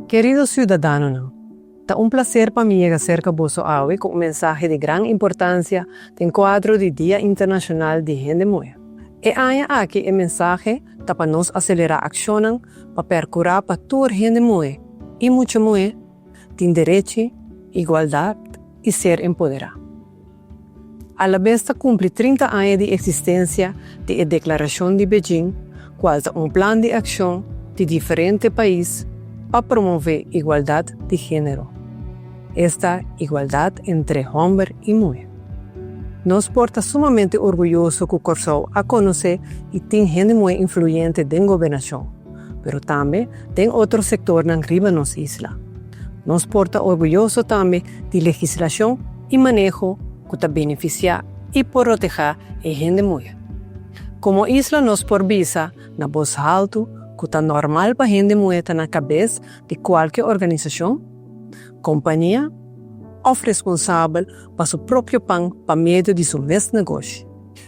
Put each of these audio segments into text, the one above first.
Kerido siudadanonan, ta un plaser pa mi yega serka boso awe ku un mensahe di gran importansia den kuadro di Dia Internashonal di Hende Muhé. E aña aki e mensahe ta pa nos aselerá akshonnan pa perkurá pa tur hende muhé i mucha muhé tin derechi, igualdat i ser empoderá. Alabes ta kumpli 30 aña di eksistensia di e Deklarashon di Beijing, kual ta un plan di akshon di diferente pais pa promové igualdat di género, esta igualdat entre hòmber i muhé. Nos por ta sumamente orguyoso ku Kòrsou a konosé i tin hende muhé influyente den gobernashon, pero tambe den otro sektornan riba nos isla. Nos por ta orguyoso tambe di legislashon i maneho ku ta benefisiá i por protehá e hende muhé. Komo isla nos por bisa na bos haltu ku ta normal pa hende muhé ta na kabes di kualke organisashon, kompania òf responsabel pa su propio pan pa medio di su mes negoshi.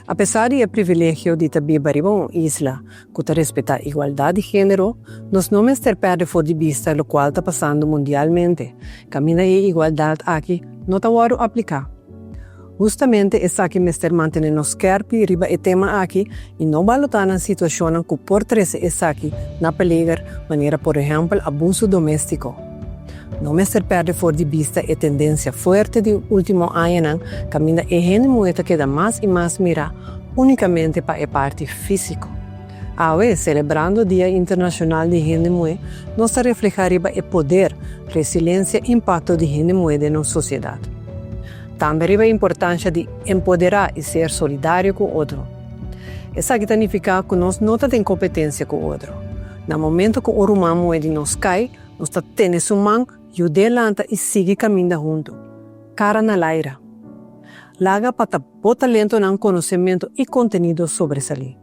Apesar di e privilegio di ta biba riba un isla ku ta respetá igualdat di género, nos no mester pèrdè for di bista lokual ta pasando mundialmente, kaminda e igualdat aki no ta wòrdu apliká. Hustamente esaki mester mantené nos skèrpi riba e tema aki i no balotá na situashonnan ku por trese esaki na peliger, manera por ehèmpel abuso doméstiko. No mester pèrdè for di bista e tendensia fuerte di último añanan kaminda e hende muhé ta keda mas i mas mirá únikamente pa e parti físiko. Awe, selebrando Dia Internashonal di Hende Muhé, nos ta reflehá riba e poder, resilensia i impakto di hende muhé den nos sosiedat. Tambe riba e importansha di empoderá i ser solidario ku otro. Esaki ta nifiká ku nos no ta den kompetensia ku otro. Na momento ku un ruman muhé di nos kai, nos ta tene su man, yud'é lanta i sigui kaminda huntu, kara na laira. Laga pa ta bo talentonan, konosementu i kontenido sobresalí.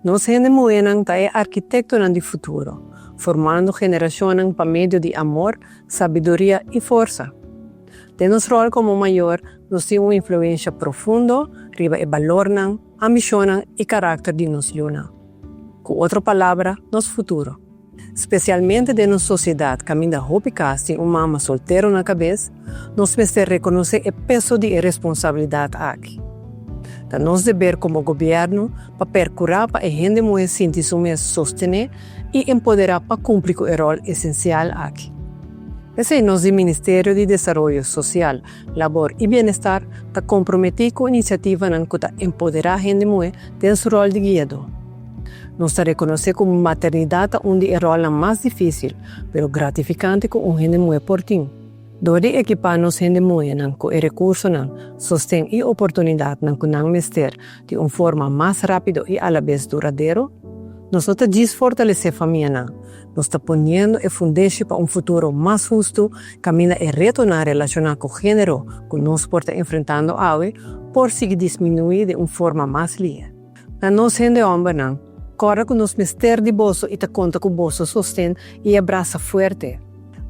Nos hende muhénan ta e arkitektonan di futuro, formando generashonnan pa medio di amor, sabiduria i forsa. Den nos ròl komo mayor, nos tin un influensha profundo riba e balornan, ambishonnan i karakter di nos yunan. Ku otro palabra, nos futuro. Spesialmente den nos sosiedat kaminda hopi kas tin un mama soltero na kabes, nos mester rekonosé e peso di e responsabilidat aki. Ta nos deber komo gobièrnu pa perkurá pa e hende muhé sinti su mes sostené i empoderá pa kumpli ku e ròl esensial aki. P'esei nos di Ministerio di Desaroyo Sosial, Labor i Bienestar ta komprometí ku inisiativanan ku ta empoderá hende muhé den su ròl di guiadó. Nos ta rekonosé ku maternidat ta un di e ròlnan mas difísil, pero gratifikante ku un hende muhé por tin. Dor di ekipá nos hende muhénan ku e rekursonan, sosten i oportunidatnan ku nan mester di un forma mas rápido i alabes duradero, nos no ta djis fortalesé famianan, nos ta poniendo e fundeshi pa un futuro mas hustu kaminda e retonan relashoná ku género ku nos por ta enfrentando awe por sigui disminuí den un forma mas lihe. Na nos hende hòmbernan, kòrda ku nos mester di boso i ta konta ku boso sosten i e brasa fuerte.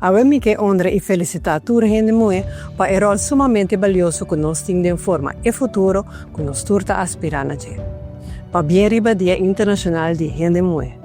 Awe mi ke honra i felisitá tur hende muhé pa e ròl sumamente balioso ku nos tin den forma e futuro ku nos tur ta aspirá na dje. Pabien riba Dia Internashonal di Hende Muhé!